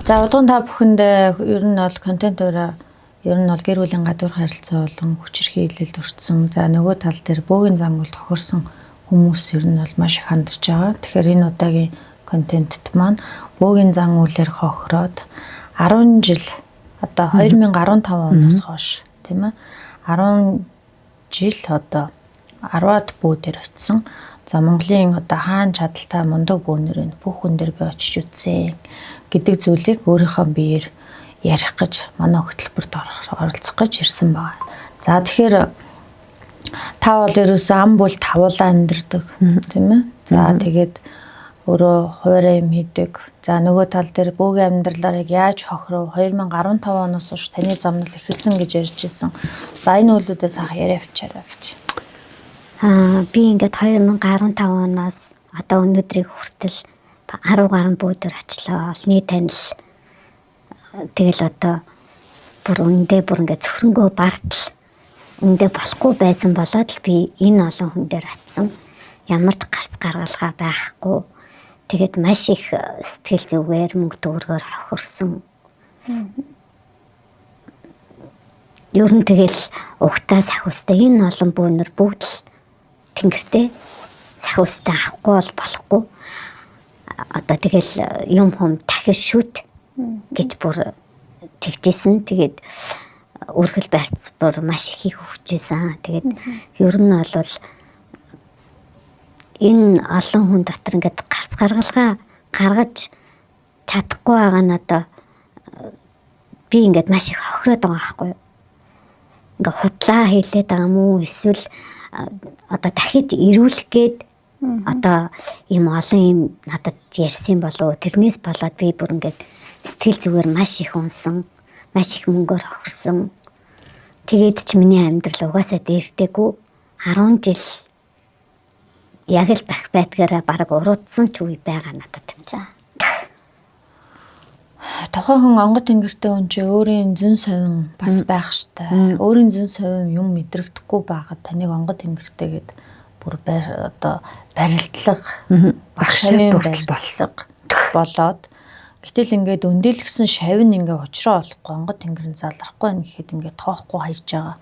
За удган та бүхэнд ер нь бол контентоороо ер нь бол гэр бүлийн гадуур харилцаа болон хүчирхийлэлд илэлд өртсөн. За нөгөө тал дээр бөөгийн зам бол тохирсон хүмүүс ер нь бол маш их хандж байгаа. Тэгэхээр энэ удаагийн контентт маань бөөгийн зан үйлээр хохироод 10 жил одоо 2015 оноос хойш тийм ээ 10 жил одоо 10-аад бөө дээр очисон. За Монголын одоо хаан чадaltaй мундаг бөөнөр энэ бүх хүн дээр би очиж үзсэн гэдэг зүйлийг өөрийнхөө биеэр ярих гэж манай хөтөлбөрт оролцох гэж ирсэн байна. За тэгэхээр та бол ерөөсөө ам бол тавуулаа амьдардаг тийм ээ. За тэгээд өөрөө хуваараа юм хийдэг. За нөгөө тал дээр бөөгийн амьдралаар яг яаж хохиров 2015 оноос хойш таны замнал эхэлсэн гэж ярьж исэн. За энэ үйлүүдээ сайхан яриа авчаарай гэж. Би ингээд 2015 оноос одоо өнөөдрийг хүртэл 10 гаруй бөөдөр очлоо. Олны танил тэгэл одоо бүр үндэ бүр ингээд цөхрөнгөө бартал үндэ болохгүй байсан болоод л би энэ олон хүн дээр очсон. Ямар ч гарц гаргалгаа байхгүй. Тэгээд маш их сэтгэл зүгээр мөнгө төгрөгөөр хохирсон. Ер нь тэгэл угтаа сахиустай энэ олон бөөнөр бүгд л тэнгэртэй сахиустай авахгүй бол болохгүй. Одоо тэгэл юм хум дахиж шүт гэж бүр тэгжсэн. Тэгээд өргөл барьц бүр маш их их хөвчээсэн. Тэгээд ер нь бол энэ олон хүн дотор ингээд гарц гаргалгаа гаргаж чадахгүй байгаа нь одоо би ингээд маш их хохироод байгаа байхгүй юу. Ингээ худлаа хийлээд байгаа юм уу эсвэл одоо дахиж ирүүлэх гээд одоо ийм олон юм надад ярьсан болов тэрнээс болоод би бүр ингээд сэтгэл зүгээр маш их унсан, маш их мөнгөөр хохирсон. Тэгээд ч миний амьдрал угаасаа дээртэйгүү 10 жил яг л бах байдгаараа бараг уруудсан ч үе байгаа надад. За. Тухайн хүн онгод тэнгэртэй хүн чи өөрийн зөн совин бас байх штэ. Өөрийн зөн совин юм мэдрэгдэхгүй байгаад таныг онгод тэнгэртэй гэд бүр одоо барилдлага багшаа барилдлага болоод гэтэл ингээд өндөлгсөн шавь нь ингээ учраа олохгүй онгод тэнгэр нь залрахгүй байна гэхэд ингээ тоохгүй хайж байгаа.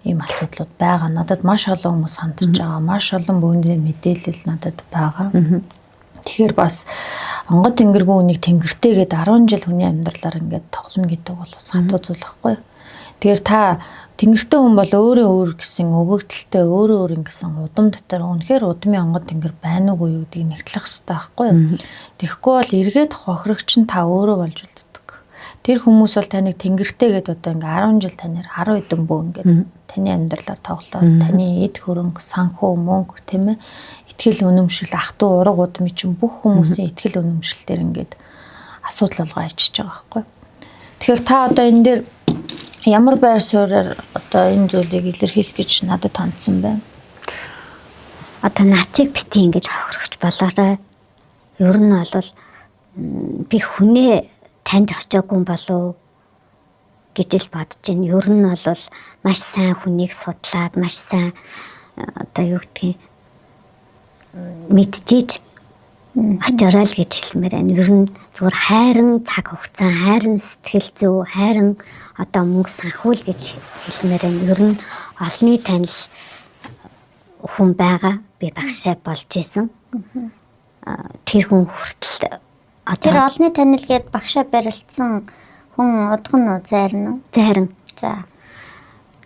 Ийм асуудлууд байгаа. Надад маш олон хүмүүс хандж байгаа. Маш олон бөөндний мэдээлэл надад байгаа. Тэгэхээр бас онгод тэнгэргүй хүнийг тэнгэртэйгээд 10 жил хүний амьдралаар ингээд тоглоно гэдэг бол бас хатуу зүйл байхгүй юу? Тэгэхээр та тэнгэртэй хүн бол өөрөө өөр гэсэн өгөгдөлтэй өөрөө өөр ингэсэн удам дотор үнэхээр удмын онгод тэнгэр байна уугүй юу гэдгийг нэгтлэх хэрэгтэй байхгүй юу? Тэгэхгүй бол эргээд хохирогч нь та өөрөө болж үлддэг. Тэр хүмүүс бол таныг тэнгэртэй гэдээ одоо ингээ 10 жил танаар 10 хэдэн бөө ингээд таны амьдралаар тоглоод таны эд хөрөнгө, санхүү, мөнгө тийм ээ итгэл үнэмшил, ах トゥ ураг удмын чинь бүх хүмүүсийн итгэл үнэмшил дээр ингээд асуудал болгоо ачиж байгаа байхгүй. Тэгэхээр та одоо энэ дээр ямар байр суурьаар одоо энэ зүйлийг илэрхийлэх гэж надад хандсан байна? Одоо начиг бити ингэж хохирогч болоорой. Ер нь бол би хүнээ таньж очиагүй болов гэж л бодож байна. Ер нь бол маш сайн хүнийг судлаад, маш сайн одоо юу гэдгийг мэдчихэж очоорой л гэж хэлмээр байна. Ер нь зүгээр хайран цаг хугацаа, хайран сэтгэл зүй, хайран одоо мөнгө санхүү л гэж хэлмээр байна. Ер нь олонний танил хүн байгаа. Би багшаа болж исэн. Тэр хүн хүртэл одоо тэр олонний танил гээд багшаа барилцсан хүн удган уу, зайран уу? Зайран. За.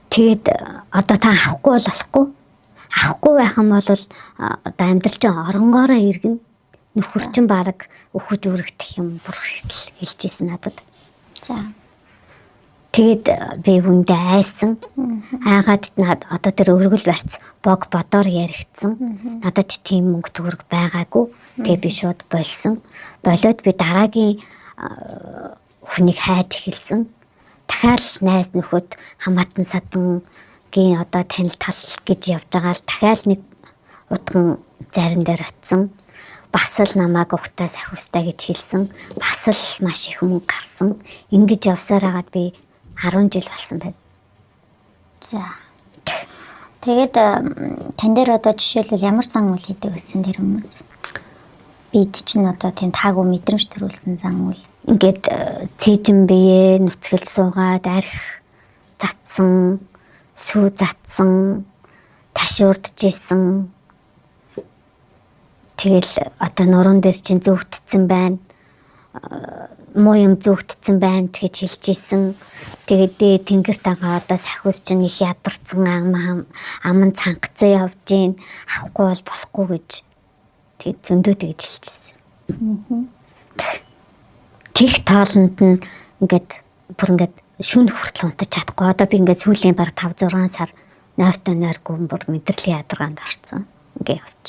Тэгээд одоо та авахгүй бол болохгүй. Авахгүй байх юм бол одоо амьдрал чинь оронгоороо иргэн. Нөхөр чинь бараг өхөж үрэгдэх юм бүр хүртэл хэлж ийсэн надад. За. Тэгээд би хүндээ айсан. Айгаад над одоо тэр өргөл барьц бог бодоор яригдсан. Надад тийм мөнгө төгрөг байгаагүй. Тэгээ би шууд болсон. Болоод би дараагийн хүнийг хайж эхэлсэн. Дахиад найз нөхөд хамаатан садангийн одоо танил тал гэж явж байгаа л дахиад нэг удган зарим дээр очисон. Бас л намайг угтаа сахиустай гэж хэлсэн. Бас л маш их мөнгө гарсан. Ингэж явсаар хагаад би 10 жил болсон байна. За. Тэгээд тань дээр одоо жишээлбэл ямар зан үйл хийдэг гэсэн тэр хүмүүс? Бид чинь одоо тийм таагүй мэдрэмж төрүүлсэн зан үйл. Ингээд цээжин бие нүцгэл суугаад арх татсан, сүү татсан, ташуурдж исэн. Тэгэл одоо нуруунд дээр чинь зүгтцэн байна. Муу юм зүгтцэн байна ч гэж хэлж исэн. Тэгээд дээ тэнгэр тагаа одоо сахиус чинь их ядарсан ам ам цангацсан явж гин авахгүй бол болохгүй гэж тэг зөндөө тэгж хэлж ирсэн. Тех тоолонд нь ингээд бүр ингээд шүн хүртэл унтаж чадахгүй. Одоо би ингээд сүүлийн баг 5 6 сар нойртой нойргүй бүр мэдрэлийн ядаргаанд орцсон. Ингээ явж.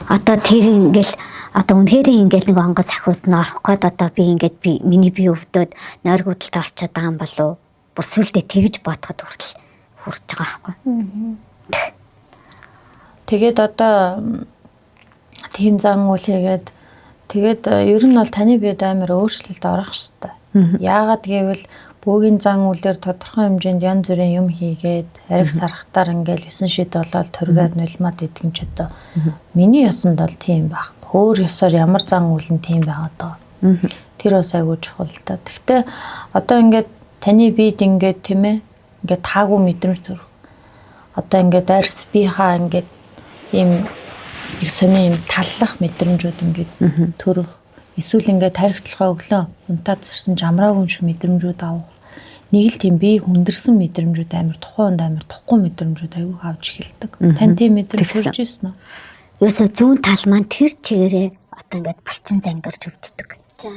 Одоо тэр ингээл одоо үнэхээр ингээл нэг онгоц сахиус нь орох гээд одоо би ингээд би миний бие өвдөд нойргүйдэлд орчод байгаа юм болов. Бүр сүулдэ тэгж бодоход хүртэл хүрч байгаа байхгүй. Тэгээд одоо тийм зан үйл хийгээд тэгээд ер нь бол таны биед амар өөрчлөлт орох хэвээр. Яагаад гэвэл бөөгийн зан үйлээр тодорхой хэмжээнд янз бүрийн юм хийгээд ариг сархтаар ингээл 9 шид болоод төргээд нулимаад идэх юм ч одоо миний ёсонд бол тийм байх. Өөр ёсоор ямар зан үйл нь тийм байгаад байгаа. Тэр бас айгүй чухал л та. Гэхдээ одоо ингээд таны биед ингээд тийм ингээд таагүй мэдрэмж төрөх. Одоо ингээд арьс биехаа ингээд ийм их сони юм таллах мэдрэмжүүд ингээд төрөх. Эсвэл ингээд тархитлахаа өглөө унтаад сэрсэн жамраагүй юм шиг мэдрэмжүүд авах. Нэг л тийм бие хүндэрсэн мэдрэмжүүд амар тухайн хүнд амар тухгүй мэдрэмжүүд айгүй авч эхэлдэг. Тань тийм мэдрэмж төрж ирсэн үү? Ерөөсөө зүүн тал маань тэр чигээрээ одоо ингээд булчин зангарч өвддөг. За.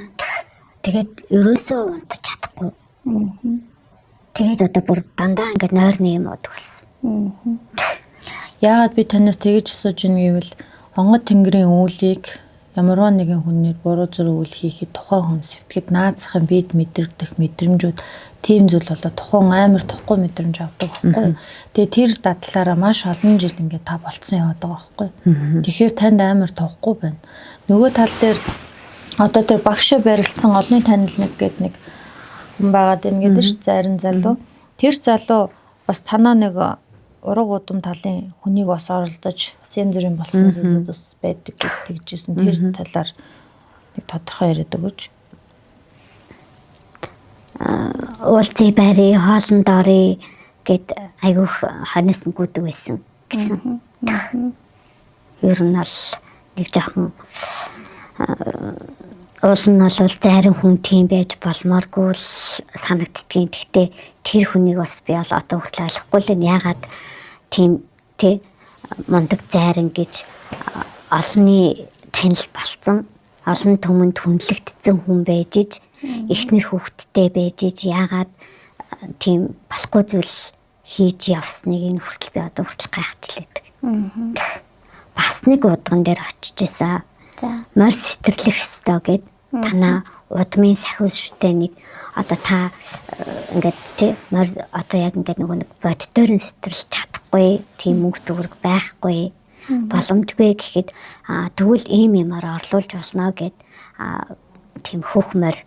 Тэгээд ерөөсөө унтаж чадахгүй. Тэгээд одоо бүр дандаа ингээд нойрны юм удаг болсон. Яагаад би танаас тэгэж асууж ийн гэвэл онгод тэнгэрийн үүлийг ямарваа нэгэн хүнээр буруу зүрх үйл хийхэд тухайн хүн сэвтгэд наацхын бид мэдрэгдэх мэдрэмжүүд тийм зүйл болоо тухайн амар тухгүй мэдрэмж авдаг байхгүй. Тэгээ тэр дадлаараа маш олон жил ингээд та болцсон яваад байгаа байхгүй. Тэгэхээр танд амар тухгүй байна. Нөгөө тал дээр одоо тэр багшаа барилцсан олонний танил нэг гээд нэг хүн байгаад байна гэдэг ш зарим залуу. Тэр залуу бас танаа нэг ураг удам талын хүнийг бас оролдож бас янз бүрийн болсон зүйлүүд бас байдаг гэж тэгжсэн. Тэр талаар нэг тодорхой яриад өгөөч. Уулзъя барь, хоолнд оръё гэд айгүйх хоньос нь гүдэг байсан гэсэн. Ер нь бол нэг жоохон уул нь бол зарим хүн тийм байж болмооргүй л санагддгийн. Гэхдээ тэр хүнийг бас би бол одоо хүртэл ойлгохгүй л байна. Яагаад тийм тэ мундаг зайран гэж олонний танил болцсон, олон түмэнд хүндлэгдсэн хүн байж иж эхнэр хүүхэдтэй байж иж яагаад тийм болохгүй зүйл хийж явсныг энэ хүртэл би одоо хүртэл гайхчихлээдэг. Бас нэг удган дээр очиж исэн. За. Морь сэтэрлэх ёстой гэд танаа удмын сахиус шүтээ нэг одоо та ингээд тий морь одоо яг ингээд нөгөө нэг боддоор нь сэтэрлж чадахгүй тийм мөнгө төгрөг байхгүй боломжгүй гэхэд тэгвэл ийм юмар орлуулж болно гэд тийм хөх морь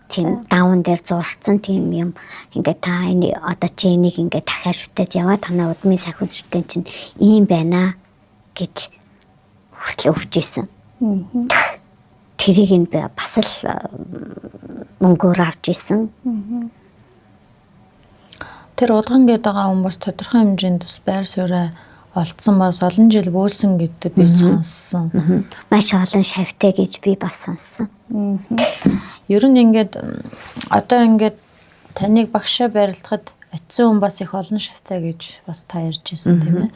тийм даван дээр зурцсан тийм юм ингээд та энэ одоо чи энийг ингээд дахиад шүтээд яваа танаа удмын сахиус шүтээ чинь ийм байна гэж хүртэл өгч исэн. Тэрийг нь би бас л мөнгөөр авч исэн. Тэр удган гэдэг байгаа хүн бас тодорхой хэмжээнд бас байр сууриа олдсон бас олон жил бөөлсөн гэдэг би сонссон. Маш олон шавтай гэж би бас сонссон. Ер нь ингээд одоо ингээд таныг багшаа барилдахад очисон хүн бас их олон шавтай гэж бас та ярьж ирсэн тийм ээ.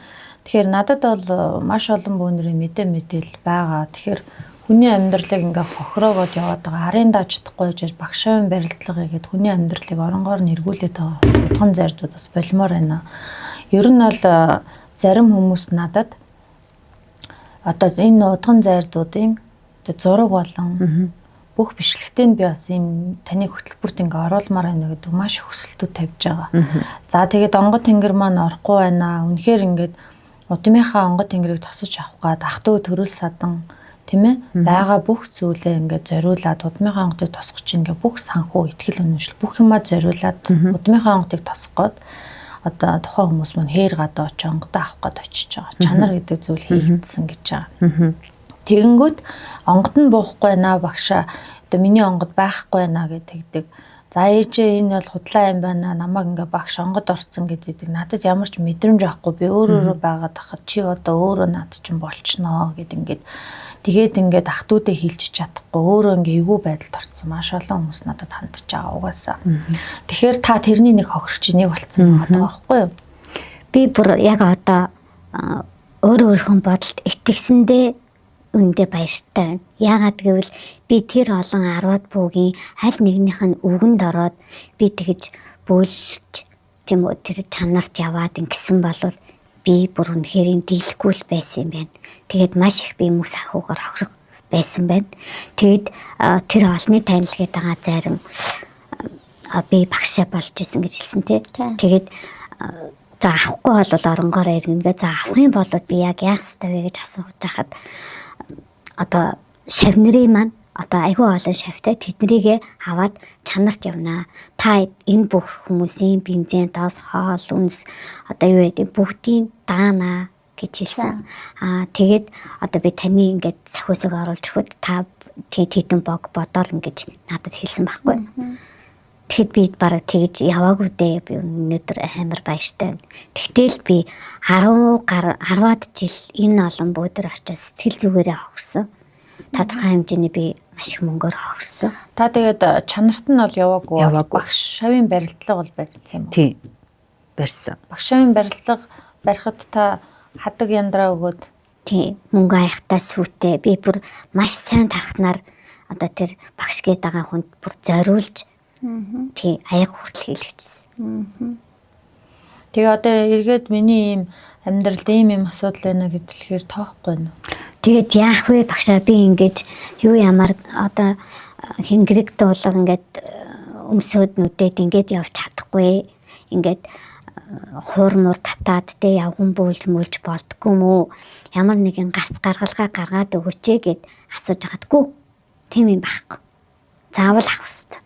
Тэгэхээр надад бол маш олон бөөнөрийн мэдээ мэдээл байгаа. Тэгэхээр хүний амьдралыг ингээ хохироогоод яваад байгаа. Арын дааж чадахгүй жиж багшаавын барилдлага хийгээд хүний амьдралыг оронгоор нь эргүүлээд байгаа удган зайрдууд бас болмоор байна. Ер нь бол зарим хүмүүс надад одоо энэ удган зайрдуудын зураг болон бүх бичлэгтээ нь би бас ийм таны хөтөлбөрт ингээ оруулмаар байна гэдэг маш их хүсэлтүүд тавьж байгаа. За тэгээд онгод тэнгэр маань орохгүй байна. Үнэхээр ингээд удмынхаа онгод тэнгэрийг тосож авах гад ах トゥ төрөл садан тийм ээ байгаа бүх зүйлээ ингээд зориулаад удмынхаа онгодыг тосгох чинь ингээд бүх санхүү итгэл үнэмшил бүх юмаа зориулаад удмынхаа онгодыг тосгох гээд одоо тухайн хүмүүс мань хээр гадаа очиж онгодоо авах гээд очиж байгаа. Чанар гэдэг зүйл хийгдсэн гэж байгаа. Тэгэнгүүт онгод нь буухгүй байна багшаа. Одоо миний онгод байхгүй байна гэдэг. За ээжээ энэ бол худлаа юм байна. Намайг ингээ багш онгод орцсон гэдэг. Надад ямар ч мэдрэмж авахгүй. Би өөр өөрөө байгаад хахад чи одоо өөрөө над чинь болчихноо гэд ингээд тэгээд ингээд ах дүүдээ хилчиж чадахгүй өөрөө ингээ эвгүй байдалд орцсон. Маш олон хүмүүс надад хандж байгаа угаасаа. Тэгэхээр та тэрний нэг хохирч нэг болцсон байгаа байхгүй юу? Би бүр яг одоо өөр өөрхөн бодолд итгэсэндээ үндэ баяртай байна. Яагаад гэвэл би тэр олон 10-аад бүүгийн аль нэгнийх нь үгэнд ороод би тэгж бөөлж тийм үү тэр чанарт яваад ингэсэн болвол би бүр үнэхээр дийлэхгүй л байсан юм байна. Тэгээд маш их би мөс ахиугаар хохирох байсан байна. Тэгээд тэр олонний танил гэдэг байгаа зарим би багшаа болж исэн гэж хэлсэн тий. Тэгээд за авахгүй бол оронгоороо иргэнгээ. За авах юм бол би яг яах ёстой вэ гэж асууж хахад одоо шав нарын маань одоо айгүй олон шавтай тэднийгээ аваад чанарт явнаа. Та энэ бүх хүмүүсийн бензин, тос, хоол, үнс одоо юу гэдэг бүгдийг даанаа гэж хэлсэн. Аа тэгээд одоо би таны ингээд сахиусыг оруулж өгөхөд та тэдэн бог бодоол ингэж надад хэлсэн байхгүй. Тэгэхэд би бараг тэгж яваагүй дээ. Би өнөөдөр амар баяртай байна. Тэгтэл би 10 гаруй 10-аад жил энэ олон бүүдэр очиод сэтгэл зүгээрээ хохирсон. Тодорхой хэмжээний би маш их мөнгөөр хохирсон. Та тэгээд чанарт нь бол яваагүй. Багш шавийн барилдлага бол барьсан юм уу? Тийм. Барьсан. Багш шавийн барилдлага барихад та хадаг яндраа өгөөд тийм мөнгө аяхтаа сүйтэй. Би бүр маш сайн тархнаар одоо тэр багш гээд байгаа хүнд бүр зориулж тий аяг хүртэл хийлгэжсэн. Тэгээ одоо эргээд миний ийм амьдралд ийм юм асуудал байна гэдэлхээр тоохгүй байна. Тэгээд яах вэ багшаа би ингэж юу ямар одоо хингэрэг дуулга ингээд өмсөөд нүдээд ингээд явж чадахгүй. Ингээд хуур муур татаад тэ явган бөөлж мөлж болдгоо юм уу? Ямар нэгэн гарц гаргалгаа гаргаад өгөөч ээ гэд асууж хадгүй. Тийм юм байхгүй. Заавал авах хэрэгтэй.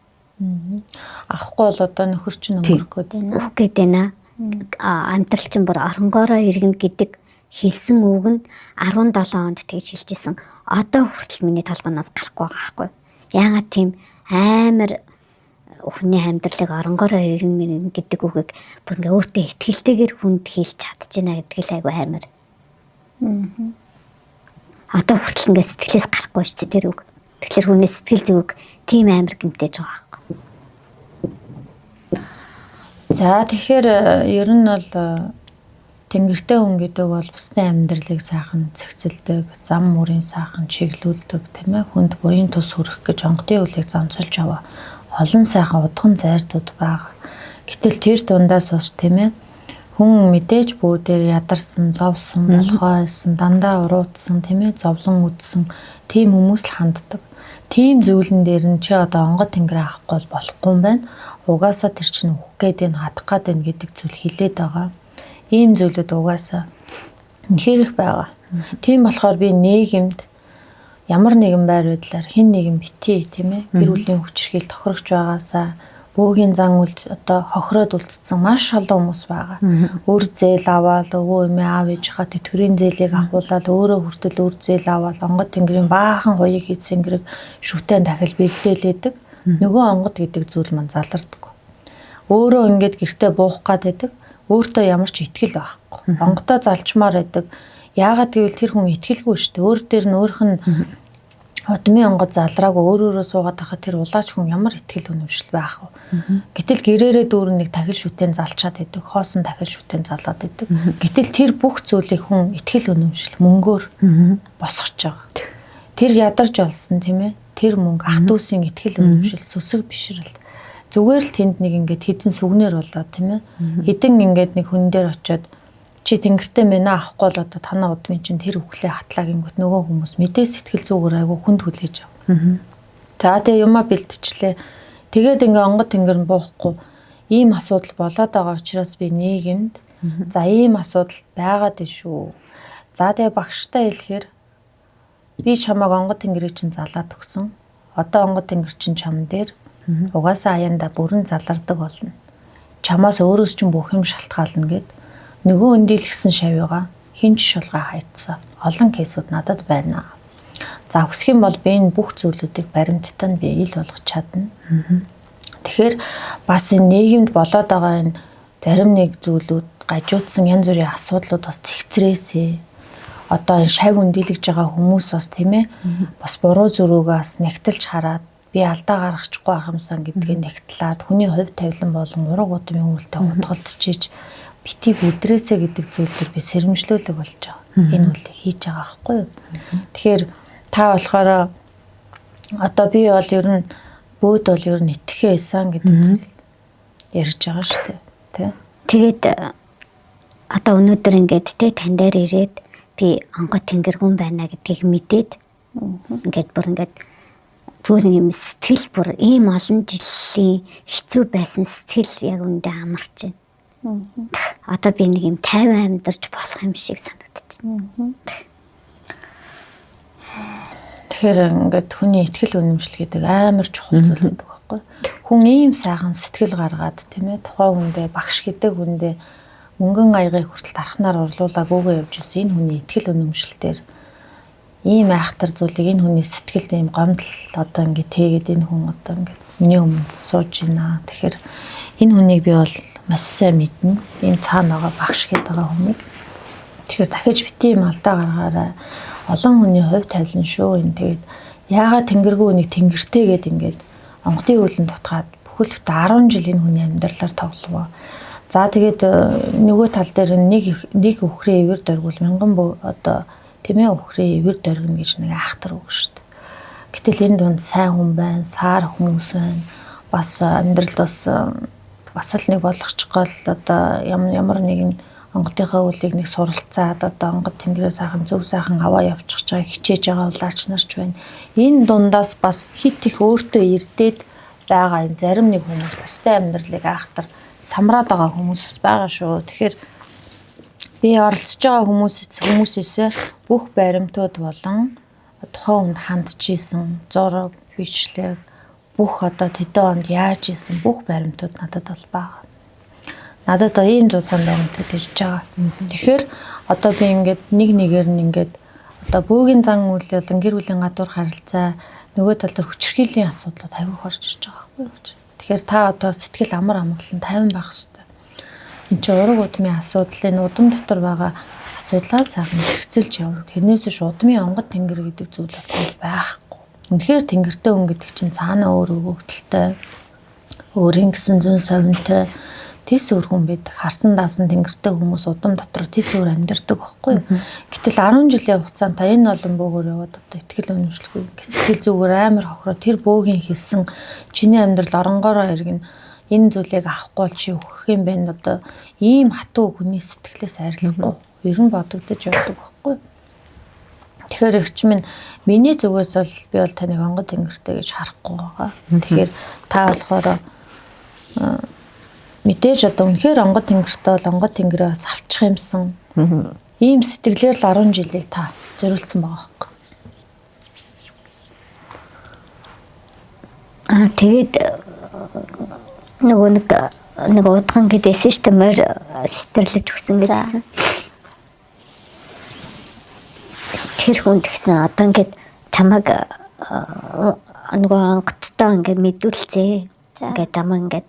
Авахгүй бол одоо нөхөр чинь өнгөрөх гээд байна. Өөх гээд байна. Амьдрал чинь бүр оронгоороо иргэн гэдэг хэлсэн үг нь 17 онд тэгж хэлжсэн. Одоо хүртэл миний толгоноос гарахгүй байгаа байхгүй. Яагаад тийм амар хүний амьдралыг оронгоороо иргэн гэдэг үгийг бүр ингээ өөртөө итгэлтэйгээр хүнд хэлж чадчихна гэдэг л айгүй амар. Одоо хүртэл ингээ сэтгэлээс гарахгүй шүү дээ тэр үг. Тэгэхээр хүний сэтгэл зүг тийм амар гэмтээж байгаа байхгүй. За тэгэхээр ер нь бол тэнгэртэй хүн гэдэг бол бусдын амьдралыг сайхан зохицолдог, зам мөрийн сайхан чиглүүлдэг, тийм ээ, хүнд буян тус хүрэх гэж онгодын үлийг зонцолж аваа. Олон сайхан удхан зайрдууд байгаа. Гэтэл тэр дундаас бас тийм ээ, хүн мэдээж бүүдээр ядарсан, зовсон, болохойсон, дандаа уруудсан, тийм ээ, зовлон үдсэн тийм хүмүүс л ханддаг. Тийм зүйлэн дээр нь чи одоо онгод тэнгэр авахгүй бол болохгүй юм байна. Угаасаа тэр чинь үхэх гээд энэ хатах гээд байна гэдэг зүйл хилээд байгаа. Ийм зүйлүүд угаасаа үнэхээр их байгаа. Тийм болохоор би нийгэмд ямар нэгэн байр байдлаар хэн нэгэн битгий тийм ээ, гэр бүлийн хүчирхийлэл тохирогч байгаасаа бөөгийн зан үйл одоо хохироод үлдсэн маш олон хүмүүс байгаа. Өр зээл аваад өвөө эмээ аав ээжийнхаа тэтгэврийн зээлийг авахуулаад өөрөө хүртэл өр зээл аваад онгод тэнгэрийн баахан хуйг хийсэн гэрэг шүтэн дахил бэлдээлээдэг. Нөгөө онгод гэдэг зүйл мань залардаг. Өөрөө ингээд гэртээ буух гад байдаг. Өөртөө ямар ч итгэл байхгүй. Онгодоо залчмаар байдаг. Яагаад гэвэл тэр хүн итгэлгүй шүү дээ. Өөр дээр нь өөрөх нь удмын онгод залраагүй өөр өөрөө суугаад байхад тэр улаач хүн ямар итгэл үнэмшил байх вэ? Гэтэл гэрээрээ дүүрэн нэг тахил шүтэн залчаад байдаг, хоосон тахил шүтэн залаад байдаг. Гэтэл тэр бүх зүйлийг хүн итгэл үнэмшил мөнгөөр босгож байгаа. Тэр ядарч олсон тийм ээ. Тэр мөнгө ах дүүсийн итгэл үнэмшил, сүсэг бишрэл. Зүгээр л тэнд нэг ингээд хідэн сүгнэр болоод тийм ээ. Хідэн ингээд нэг хүн дээр очиод чи тэнгэртэй мэнэ авахгүй бол одоо танаа удмын чинь тэр үхлээ хатлаа гингүүт нөгөө хүмүүс мэдээ сэтгэл зүгээр айгу хүнд хүлээж ав. За тэгээ юмаа бэлтжлээ. Тэгээд ингээ онгод тэнгэр нь буухгүй ийм асуудал болоод байгаа учраас би нийгэмд за ийм асуудал байгаад байна шүү. За тэгээ багштай хэлэхээр би чамайг онгод тэнгэрийг чинь залаад өгсөн. Одоо онгод тэнгэр чинь чам дээр угаасаа аяндаа бүрэн залардаг болно. Чамаас өөрөөс чинь бүх юм шалтгаална гэд нөгөө өндийлгсэн шавьгаа хинч шулгаа хайцсан. Олон кейсүүд надад байна. За хүсэх юм бол би энэ бүх зүйлүүдийг баримттай нь би ил болгож чадна. Тэгэхээр бас энэ нийгэмд болоод байгаа энэ зарим нэг зүйлүүд гажуудсан янз бүрийн асуудлууд бас цэгцрээсээ. Одоо энэ шав өндийлгэж байгаа хүмүүс бас тийм ээ бас буруу зөрүүгээс нэгтэлж хараад би алдаа гаргачихгүй байх юмсан гэдгийг нэгтлээд хүний хувь тавилан болон ураг удмын үйлтэй хутгалдчихиж бити бүдрээсэ гэдэг зүйл төр би сэрэмжлүүлэг болж байгаа. Энэ үлийг хийж байгаа байхгүй юу? Тэгэхээр та болохоор одоо би бол ер нь бөөд бол ер нь итгэхээ байсан гэдэг зүйл ярьж байгаа шүү дээ. Тэ? Тэгээд одоо өнөөдөр ингээд те тань дээр ирээд би онгод тэнгэргүн байна гэдгийг мэдээд ингээд бүр ингээд зүгээр юм сэтгэл бүр ийм олон жилийн хэцүү байсан сэтгэл яг үндэ амарч байна. Одоо би нэг юм тайван амьдарч болох юм шиг санагдчихна. Тэгэхээр ингээд хүний итгэл үнэмшил гэдэг амар чухал зүйл гэдэг байхгүй. Хүн ийм сайхан сэтгэл гаргаад тийм ээ тухайн хүндээ багш гэдэг хүндээ мөнгөн аягийг хүртэл тархнаар урлуулаагүйгээ явж ирсэн энэ хүний итгэл үнэмшилтээр ийм айхтар зүйлийг энэ хүний сэтгэлд ийм гомдол одоо ингээд тэгээд энэ хүн одоо ингээд миний өмнө сууж байна. Тэгэхээр энэ хүнийг би бол маш сайн мэднэ. Ийм цаана байгаа багш гэдэг байгаа хүнийг. Тэгэхээр дахиж бити юм алдаа гаргаарай. Олон хүний хувь тавилан шүү энэ. Тэгээд яагаад тэнгэргүй үнийг тэнгэртэй гээд ингээд онгодын үүлэн дутгаад бүхэл бүтэн 10 жил энэ хүний амьдралаар тоглов. За тэгээд нөгөө тал дээр нэг өхрийн ивэр дөргүүл мянган одоо тийм ээ өхрийн ивэр дөргөнө гэж нэг айхтар үг шүү дээ. Гэтэл энэ дунд сайн хүн байна, саар хүмүүс байна. Бас амьдралд бас л нэг болгочих гол одоо ямар нэгэн онгодынхаа үлийг нэг суралцаад одоо онгод тэнгэрээ сайхан зөв сайхан аваа явчих байгаа хичээж байгаа улаач нарч байна. Энэ дундаас бас хит их өөртөө ирдээд байгаа юм зарим нэг хүмүүс бусдын амьдралыг айхтар самраад байгаа хүмүүс бас байгаа шүү. Тэгэхээр би оролцож байгаа хүмүүсээсээ бүх баримтууд болон тухайн хүнд хандчихсан зураг, бичлэг бүх одоо тэдэн онд яаж исэн бүх баримтууд надад бол байгаа. Надад ийм зузаан баримтууд ирж байгаа. Тэгэхээр одоо би ингээд нэг нэгээр нь ингээд одоо бөөгийн зан үйл болон гэр бүлийн гадуур харилцаа нөгөө тал дээр хүчирхийллийн асуудлууд аягүй хорж ирж байгаа байхгүй юу гэж. Тэгэхээр та одоо сэтгэл амар амгалан тайван байх хэрэгтэй. Энд чинь ураг удмын асуудал энэ удам дотор байгаа асуудлаа сайхан хэрэгцэлж явна. Тэрнээс биш удмын онгод тэнгэр гэдэг зүйл бол танд байхгүй. Үнэхээр тэнгэртэй хүн гэдэг чинь цаана өөр өгөгдөлтэй, өөрийн гэсэн зөн совинтой тис өөр хүн байдаг. Харсан даасан тэнгэртэй хүмүүс удам дотор тис өөр амьдардаг байхгүй юу? Гэтэл 10 жилийн хугацаанд та энэ олон бөөгөр яваад одоо итгэл үнэмшлэхгүй ингээд сэтгэл зүгээр амар хохироо тэр бөөгийн хэлсэн чиний амьдрал оронгороо эргэн энэ зүйлийг авахгүй бол чи өөхөх юм байна. Одоо ийм хатуу хүний сэтгэлээс арилахгүй ер нь бодогдож явдаг байхгүй юу? Тэгэхээр эгч минь миний зүгээс бол би бол таныг онгод тэнгэртэй гэж харахгүй байгаа. Тэгэхээр та болохоор мэдээж одоо үнэхээр онгод тэнгэртэй бол онгод тэнгэрээ бас авчих юмсан. Ийм сэтгэлээр л 10 жилийг та зориулсан байгаа байхгүй. Аа тэгээд нөгөө нэг удган гэдээсэн шүү дээ морь сэтэрлэж өгсөн гэдсэн. Тэр хүн тэгсэн одоо ингээд чамайг нөгөө онгодтой ингээд мэдүүлцээ. Ингээд чамайг ингээд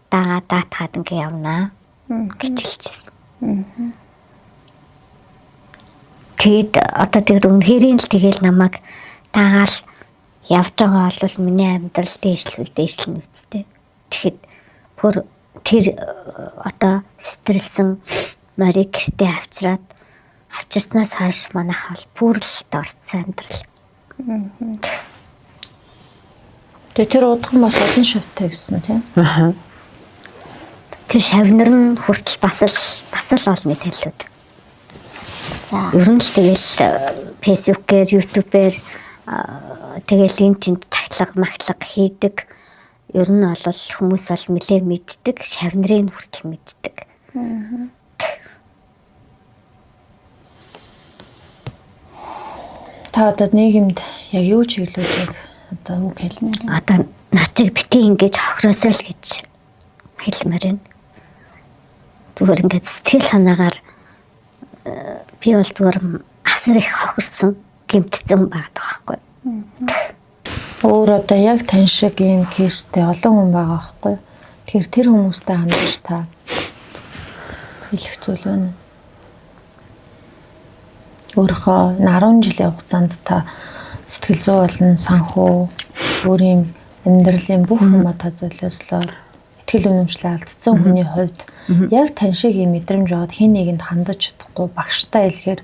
дагаа даатгаад ингээ явнаа гэж хэлчихсэн. Тэгээд одоо тэр үнэхэрийн л тэгэл намайг дагаал явж байгаа бол миний амьдрал дээшлэл үсттэй. Тэгэхэд бүр тэр одоо сэтрлсэн морийг гэртээ авчираад авчирснаас хойш манайх бол бүр л дорцсон амьдрал. Тэгээ тэр удган бас олон шавтай гэсэн тийм. Аа. Тэр шавнар нь хүртэл бас л олны танилуд. За. Ер нь л тэгэл Facebook-ээр, YouTube-ээр тэгэл энэ тэнд тагтлага, магтлага хийдэг. Ер нь бол хүмүүс бол нэлээ мэддэг, шавнырыг хүртэл мэддэг. Та одоо нийгэмд яг юу чиглүүлэх одоо үг хэлмээр байна? Одоо над чиг бити ингэж хохироосоо л гэж хэлмээр байна. Зүгээр ингээд сэтгэл санаагаар би бол зүгээр асар их хохирсон, гэмтсэн хүн байгаа байхгүй. Өөр одоо яг тань шиг ийм кейстэй олон хүн байгаа байхгүй. Тэгэхээр тэр хүмүүстэй хандаж та хэлэх зүйл байна. Өөрийнхөө 10 жилийн хугацаанд та сэтгэл зүй болон санхүү өөрийн амьдралын бүх юмаа та золиослоо итгэл үнэмшлээ алдсан хүний хувьд яг тань шиг ийм мэдрэмж аваад хэн нэгэнд хандаж чадахгүй багштай хэлэхээр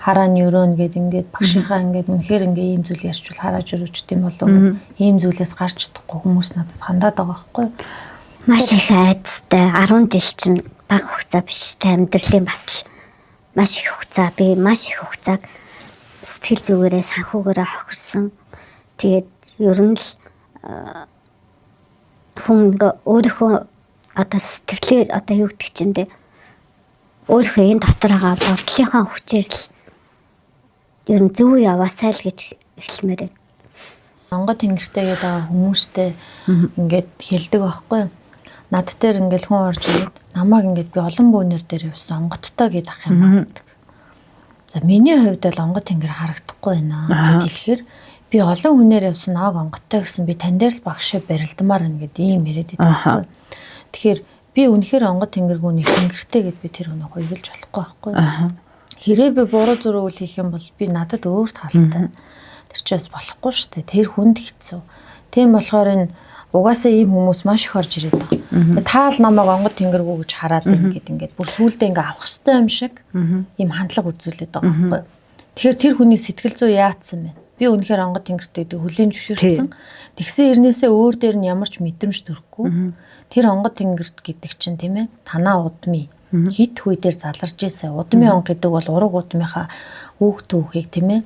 хараа нь өрөөн гэд ингээд багшийнхаа ингээд үнэхээр ингээд ийм зүйл ярьчвал харааж өрөөчт юм болов гэд ийм зүйлээс гарч чадахгүй хүмүүс надад хандаад байгаа байхгүй. Маш их айдастай 10 жил чинь бага хугацаа биш те, амьдралын бас л маш их хугацаа. Би маш их хугацааг сэтгэл зүгээрээ санхүүгээрээ хохирсон. Тэгээд ер нь л хүн ингээ өөрийнхөө одоо сэтгэлээр одоо юу гэдэг чинь бэ? Өөрийнхөө энэ дотор байгаа бодлынхаа хүчээр л ер нь зөв яваасай л гэж хэлмээр байна. Онгод тэнгэртэй гэдэг байгаа хүмүүстэй ингээд хэлдэг байхгүй юу? Над дээр ингээд хүн орж ирээд намайг ингээд би олон бөөнөр дээр явсан онгодтой гэдээ ах юм аа гэдэг. За миний хувьд бол онгод тэнгэр харагдахгүй байна гэд хэлэхээр би олон хүнээр явсан намайг онгодтой гэсэн би тань дээр л багш барилдмаар байна гэд ийм яриад идэв байхгүй. Тэгэхээр би үнэхээр онгод тэнгэргүй нэг тэнгэртэй гэд би тэр хүнийг хуйвалж болохгүй байхгүй. Хэрвээ би буруу зүрх үйл хийх юм бол би надад өөрт хаалтай. Тэр чинь бас болохгүй шүү дээ. Тэр хүнд хэцүү. Тийм болохоор энэ угаасаа ийм хүмүүс маш их орж ирээд байгаа. Тэгээ таал намайг онгод тэнгэргүй гэж хараад ингээд бүр сүулдэ ингээ авах ёстой юм шиг ийм хандлага үзүүлээд байгаа байхгүй. Тэгэхээр тэр хүний сэтгэл зүй яатсан бэ? Би үнэхээр онгод тэнгэртэй гэдэг хүлээн зөвшөөрсөн. Тэгсэн хэрнээсээ өөр дээр нь ямар ч мэдрэмж төрөхгүй. Тэр онгод тэнгэрт гэдэг чинь тийм ээ танаа удмын хит хүй дээр заларж исэн. Удмын онго гэдэг бол ураг удмынхаа үүх түүхийг тийм ээ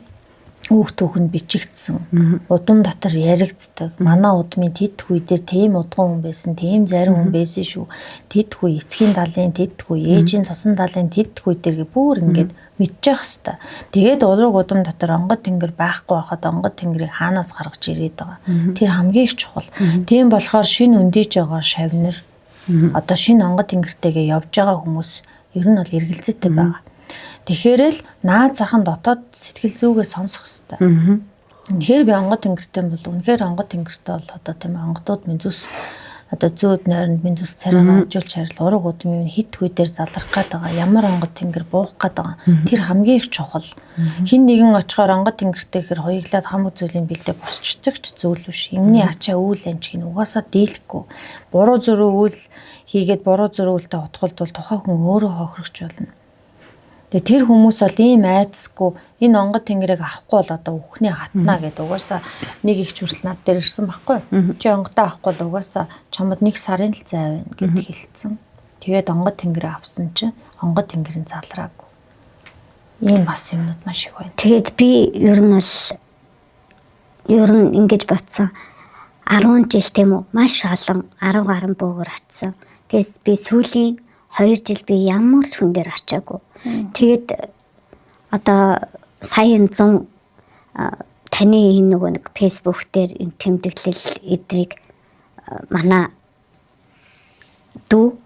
үүх түүхэнд бичигдсэн. Удам дотор яригддаг. Манай удмын тэд хүй дээр тийм удган хүн байсан, тийм зарим хүн байсан шүү. Тэд хүй эцгийн талын тэд хүй, ээжийн цусан талын тэд хүй дээр бүр ингээд мэдчих хэвээр. Тэгээд ураг удам дотор онгод тэнгэр байхгүй байхад онгод тэнгэрийг хаанаас гаргаж ирээд байгаа. Тэр хамгийн их чухал. Тийм болохоор шинэ өндийж байгаа шавнар одоо шинэ онгод тэнгэртэйгээ явж байгаа хүмүүс ер нь бол эргэлзээтэй байгаа. Тэгэхээр л наад захын дотоод сэтгэл зүгээ сонсох хэрэгтэй. Үнэхээр би онгод тэнгэртэй бол үнэхээр онгод тэнгэртэй бол одоо тийм онгодууд минь зүс одоо зөөд нойронд минь зүс царайгаа ажуулж харил ураг удмын хит хүй дээр залрах гээд байгаа. Ямар онгод тэнгэр буух гээд байгаа. Тэр хамгийн их чухал. Хин нэгэн очихоор онгод тэнгэртэй хэр хоёглаад хамаг зүйлийн бэлдээ босчдөг ч зүйл биш. Энэний ачаа үйл анчиг нь угаасаа дийлэхгүй. Буруу зөрүү үйл хийгээд буруу зөрүү үлдээ утгалд бол тухайн хүн өөрөө хохирогч болно. Тэгээ тэр хүмүүс бол ийм айцсгүй энэ онгод тэнгэрийг авахгүй бол одоо үхний хатнаа гэдэг угаасаа нэг их хүртэл над дээр ирсэн байхгүй. Чи онгодоо авахгүй бол угаасаа чамд нэг сарын л зай байна гэд хэлсэн. Тэгээд онгод тэнгэрээ авсан чинь онгод тэнгэр нь залраагүй. Ийм бас юмнууд маш их байна. Тэгээд би ер нь бол ер нь ингэж бодсон. 10 жил тийм үү маш олон 10 гаруй бөөгөр очсон. Тэгээд би сүүлийн 2 жил би ямар ч хүн дээр очиагүй. Тэгээд одоо сая 100 таны энэ нөгөө нэг Facebook дээр энэ тэмдэглэл эдрийг манай дүү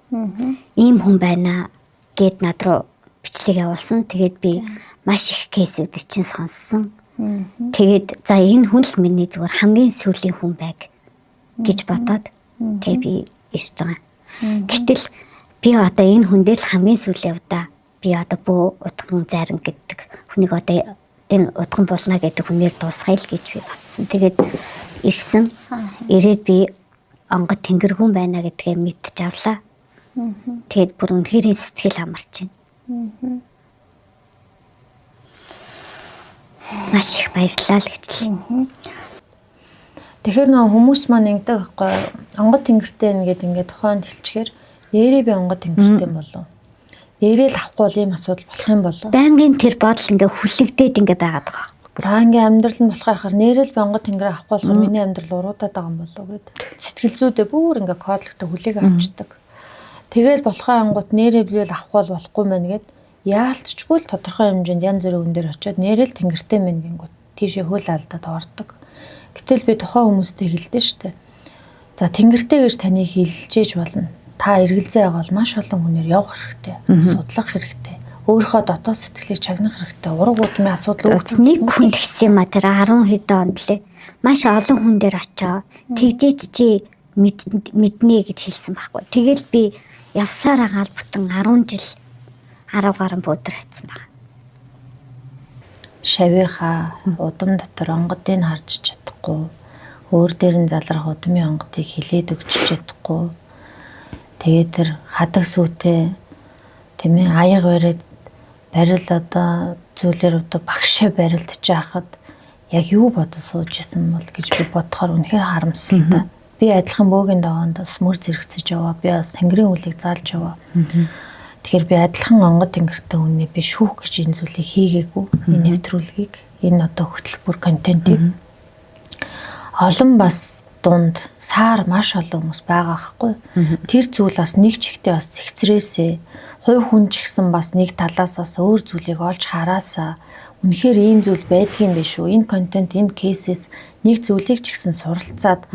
ийм хүн байна гэд над руу бичлэг явуулсан. Тэгээд би маш их кейсүүдийг чинь сонссон. Тэгээд за энэ хүн л миний зүгээр хамгийн сүүлийн хүн байг гэж бодоод тэг би ирж байгаа. Гэтэл би одоо энэ хүн дээр л хамгийн сүүлийн удаа би одоо бөө удган зарин гэдэг хүнийг одоо энэ удган болно гэдэг хүнээр дуусгая л гэж би бодсон. Тэгээд ирсэн. Ирээд би онгод тэнгэргүн байна гэдгээ мэдчих авлаа. Тэгээд бүр үнэхээр сэтгэл амарч байна. Маш их баярлалаа л гэж л. Тэгэхээр нөө хүмүүс маань ингэдэг байхгүй. Онгод тэнгэртэй нэгэд ингээд тухайд хэлчихээр нэрээ би онгод тэнгэртэй болов. Нэрээ л авахгүй бол ийм асуудал болох юм болов. Байнгын тэр бодол ингээ хүлэгдээд ингээ байгаад байгаа байхгүй. За ингээ амьдрал нь болох байхаар нэрээ л би онгод тэнгэр авахгүй болохоор миний амьдрал уруудаад байгаа юм болов гэд. Сэтгэл зүйдээ бүр ингээ кодлогтой хүлээг авчдаг. Тэгэл болохоо ангууд нэрээ би л авахгүй бол болохгүй мэн гэд яалтчгүй л тодорхой хэмжээнд янз бүрийн хүн дээр очиод нэрээ л тэнгэртэй мэн гингүүд тийшээ хөл алдаад ордог. Гэтэл би тухайн хүмүүстэй хэлдэ штэ. За тэнгэртэй гэж таныг хэлжээж болно. Та эргэлзээ байгаа бол маш олон хүнээр явах хэрэгтэй, судлах хэрэгтэй. Өөрийнхөө дотоод сэтгэлийг чагнах хэрэгтэй. Ураг удмын асуудал үүсэх. Нэг хүн тэгсэн юм а тэр 10 хэдэн онд лээ. Маш олон хүн дээр очоо. Тэгжээч чи мэднэ гэж хэлсэн байхгүй. Тэгэл би явсаар агаал бүтэн 10 жил 10 гаруй бөдөр хайцсан байна. Шавийнхаа удам дотор онгодыг харж чадахгүй, өөр дээр нь залрах удмын онгодыг хилээд өгч чадахгүй. Тэгээд тэр хадаг сүйтэй тийм ээ аяга бариад барил одоо зүйлээр одоо багшаа барилдаж байхад яг юу бодож сууж исэн бол гэж би бодохоор үнэхээр харамсалтай. Би адилхан бөөгийн догоонд бас мөр зэрэгцэж яваа. Би бас тэнгэрийн үлийг заалж яваа. Тэгэхээр би адилхан онгод тэнгэртэй хүнээ би шүүх гэж энэ зүйлийг хийгээгүй. Энэ нэвтрүүлгийг, энэ одоо хөтөлбөр контентыг олон бас дунд саар маш олон хүмүүс байгаа хгүй. Тэр зүйл бас нэг чигтээ бас зэгцрээсээ хувь хүн ч гэсэн бас нэг талаас бас өөр зүйлийг олж хараасаа үнэхээр ийм зүйл байдгийн байх шүү. Энэ контент, энэ кейсээс нэг зүйлийг ч гэсэн суралцаад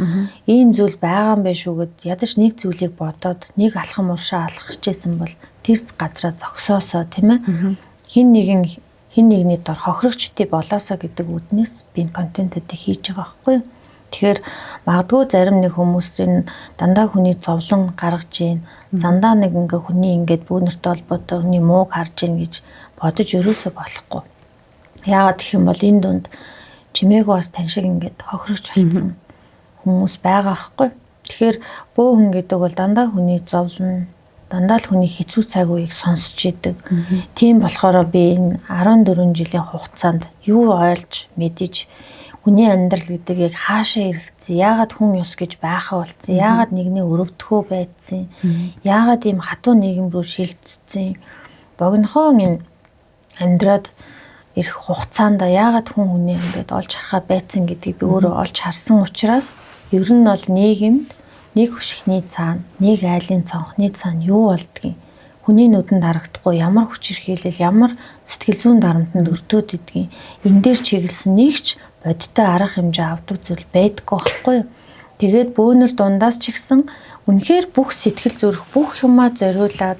ийм зүйл байгаа юм байх шүү гэд ядаж нэг зүйлийг бодоод нэг алхам уршаа алхах гэжсэн бол тэр газраа зогсоосоо тийм ээ. Хин нэгэн хин нэгний дор хохирогчдыг болоосоо гэдэг үднээс би энэ контентуудыг хийж байгаа байхгүй юу? Тэгэхээр магадгүй зарим нэг хүмүүс энэ дандаа хүний зовлон гаргаж ийн, зандаа нэг ингээ хүний ингээд бүүнэртэй холбоотой хүний мууг харж ийн гэж бодож өрөөсөө болохгүй. Яагаад гэх юм бол энэ дунд чимээгөө бас тань шиг ингээд хохирогч болсон хүмүүс байгаа хгүй. Тэгэхээр бөө хүн гэдэг бол дандаа хүний зовлон, дандаа л хүний хэцүү цаг үеийг сонсч идэг. Тийм болохоор би энэ 14 жилийн хугацаанд юу ойлж мэдэж хүний амьдрал гэдэг яг хаашаа эргэцсэн, яагаад хүн ёс гэж байхаа болцсон, яагаад нэгний өрөвдөхөө байцсан, яагаад ийм хатуу нийгэм рүү шилжсэн, богинохон энэ амьдраад ирэх хугацаанд яагаад хүн хүний ингээд олж харахаа байцсан гэдгийг би өөрөө олж харсан учраас ер нь бол нийгэмд нэг хөшигний цаана, нэг айлын цонхны цаана юу болдгийг хүний нүдэнд харагдахгүй ямар хүч хэрхийлэл, ямар сэтгэл зүйн дарамтанд өртөөд идгийг энэ дээр чиглэсэн нэг ч бодиттой арга хэмжээ авдаг зүйл байдаггүй байхгүй юу. Тэгээд бөөнөр дундаас ч ихсэн үнэхээр бүх сэтгэл зүрх бүх юмаа зориулаад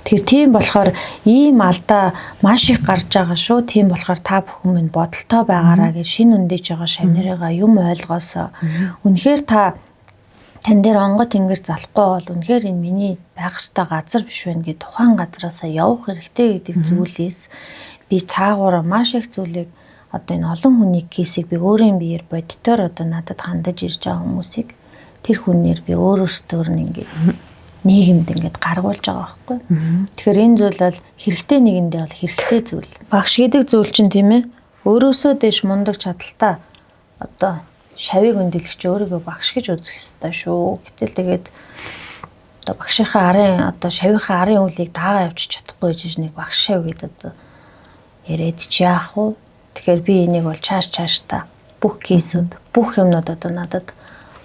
тэгэхээр тийм болохоор ийм алдаа маш их гарч байгаа шүү. Тийм болохоор та бүхэн минь бодолтой байгаараа гэж шинэ өндөж байгаа шавнарыгаа юм ойлгосоо. Үнэхээр та тань дээр онгоо тэнгэр залахгүй бол үнэхээр энэ миний байх ёстой газар биш байна гэж тухайн газараасаа явах хэрэгтэй гэдэг зүйлээс би цаагаараа маш их зүйлийг одоо энэ олон хүний кейсийг би өөрийн биеэр бодитоор одоо надад хандаж ирж байгаа хүмүүсийг тэр хүнээр би өөрөөсөө нь ингээд нийгэмд ингээд гаргуулж байгаа байхгүй. Тэгэхээр энэ зүйл бол хэрэгтэй нэгэндээ бол хэрэгтэй зүйл. Багш гэдэг зүйл чинь тийм ээ өөрөөсөө дэш мундаг чадaltaа одоо шавийг өндөрлөгч өөрийгөө багш гэж үзэх ёстой шүү. Гэтэл тэгээд одоо багшийнхаа арын одоо шавийнхаа арын үлийг дагаа явчих чадахгүй гэж нэг багш шав гэдэг одоо яриад чи яах вэ? Тэгэхээр би энийг бол чааш чааш та бүх кейсүүд бүх юмнууд одоо надад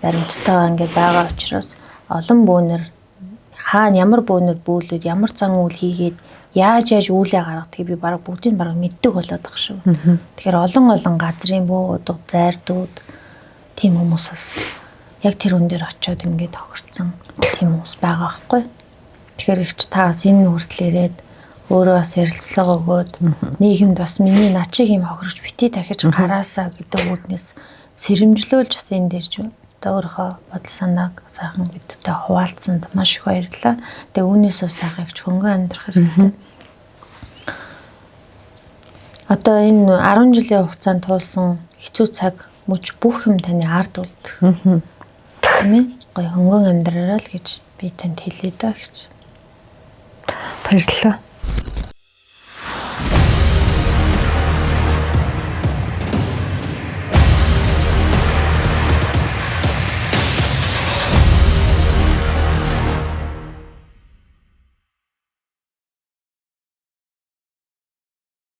баримттайгаа ингээд байгаа учраас олон бөөнөр хаана ямар бөөнөр бөөлөд ямар зан үйл хийгээд яаж яаж үүлээ гаргадгийг би бараг бүгдийг бараг мэддэг болоод байгаа шүү. Тэгэхээр олон олон газрын бөө удаг зайрдууд тийм хүмүүс бас яг тэр хүн дээр очиод ингээд тохирцсон тийм хүмүүс байгаа байхгүй. Тэгэхээр ихч та бас энэ хүртэл ирээд өөрөө бас ярилцлага өгөөд нийгэмд бас миний начиг юм хохирогч бити дахиж гараасаа гэдэг үүднээс сэрэмжлүүлж бас энэ дээр ч одоо өөрийнхөө бодол санааг сайхан бидтэй хуваалцсанд маш их баярлалаа. Тэгээ үүнээс бас сайхан ихч хөнгөн амьдрах хэрэгтэй. Одоо энэ 10 жилийн хугацаанд туулсан хэцүү цаг мөч бүх юм таны ард үлдэх. Тийм ээ? Гоё хөнгөн амьдраарай л гэж би танд хэлье даа гэж. Баярлалаа.